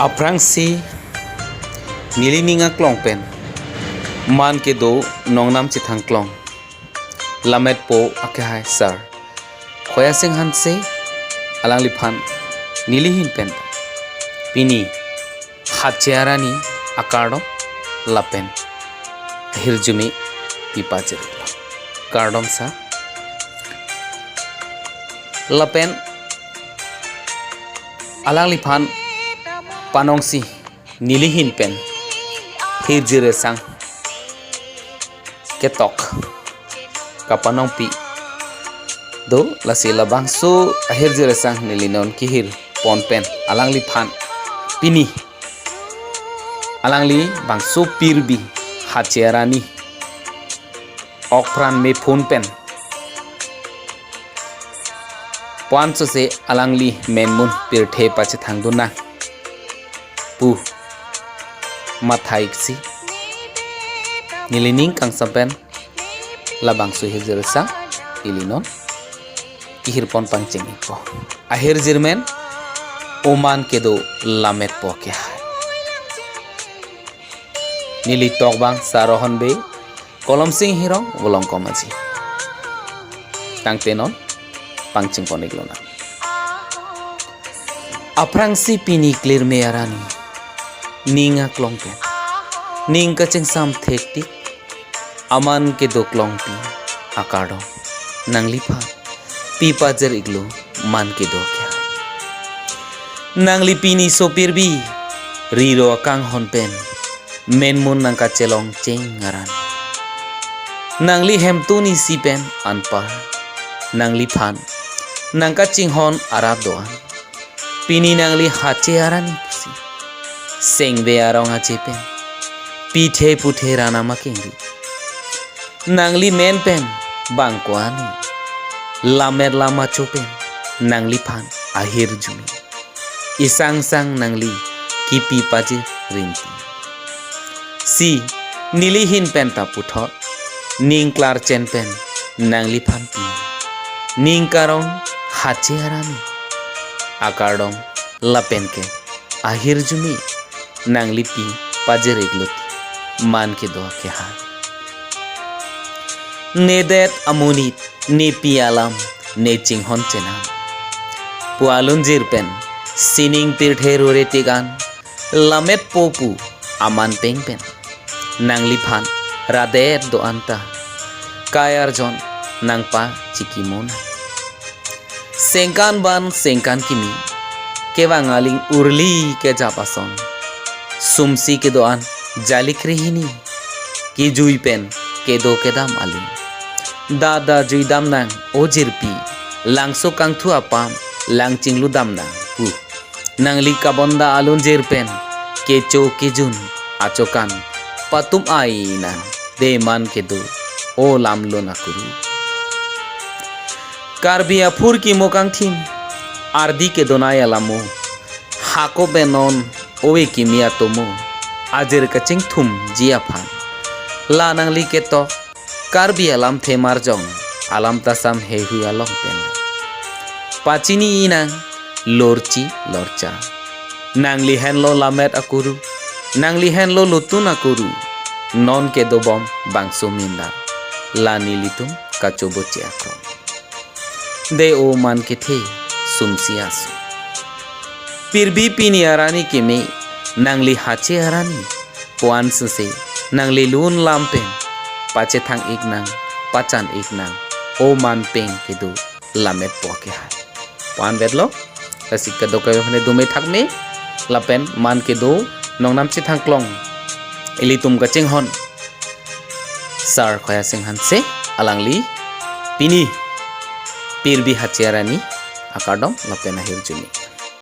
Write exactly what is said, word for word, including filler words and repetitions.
Aphrangsi neli ning aklong pen man kedo nongnam chethang klong Lammet po akehai sir Khoya Sing Hanse alangliphan neli ahin pen pini Hache Arani akardom lapen ahirjume pipajir. Kardom sir. Lapen alangliphan panongsi neli ahin pen hirjir asang ketok kapanongpi do, lasi labangso ahirjir asang neli non kehir pon pen alangliphan pini alangli bangso pirbi Hache Arani okpran mephun pen puan sose alangli menmun pirthe pachethang dun nang pu mathaiksi neli ning kangsam pen labangso ahirjir asang ili non kehir pon pangcheng-ikpo. Ahirjir men O Man Kedo Lammet Po Akehai. Neli tokbang Sar Rohon Bey, Kolom Sing Hirong, Volongkom Aji. Tangte non pangcheng pon-ik lonang. Aphrangsi pini klirme arani ning aklong pen ning kachingsam thektik aman kedo klongpi akardom nangliphan pipajir-iklo man kedo akehai. Nangli pini sopirbi riro akanghon pen menmun nangkachelong cheng aran. Nangli hemtun isi pen anpar nangliphan nangkachinghon arat do-an. Pini nangli Hache Arani pusi sengve arong aje pen pithe puthe ranam akengri. Nangli men pen bangko ani lammet lam acho pen nangliphan ahirjume isangsang nangli kipi pajir rinti. Si neli ahin pen ta puthot ning klarchen pen nangliphan pi ning karong Hache Arani akardom lapen ke ahirjume nangli pipajir-iklo ti man kedo akehai. Nedet amonit nepi alam nechinghon chenam pu alunjir pen sining pirthe rure tik an Lammet Po pu aman peng pen nangliphan radet do-an ta kai arjon nangpachikimo nang. Sengkan ban sengkan kimi kevang aling urli kejap ason sumsi kedo-an jali krehini kijui pen kedo kedam aling. Dada juidam nang o jirpi, langso kangthu apam lang chingludam nang pu. Nangli kabonda alunjir pen kecho kejun achokan patum ai nang de man kedo o lamlun akuru. Karbi aphurkimo kangthim ardi kedonai alamo hako benon ove kimi atomo ajir kachingthumji aphan la nangli ketok Karbi alamthe marjong alam tasam heihui along pen pachini-i nang lorchi lorcha. Nangli henlo lammet akuru, nangli henlo lutun akuru, non kedobom bangso minda la nelitum kachoboche akrong. De o man kethe sumsi aso. Pirbi pini arani keme nangli Hache Arani puan sese nangli lun lam pen pachethang-ik nang, pachan-ik nang o man peng kedo Lammet Po Akehai. Puan vetlo, lasi kadokave aphane dome thakme lapen man kedo nongnam chethang klong ilitum kachinghon Sar Khoya Sing Hanse alangli pini Pirbi Hache Arani akardom lapen ahirjume.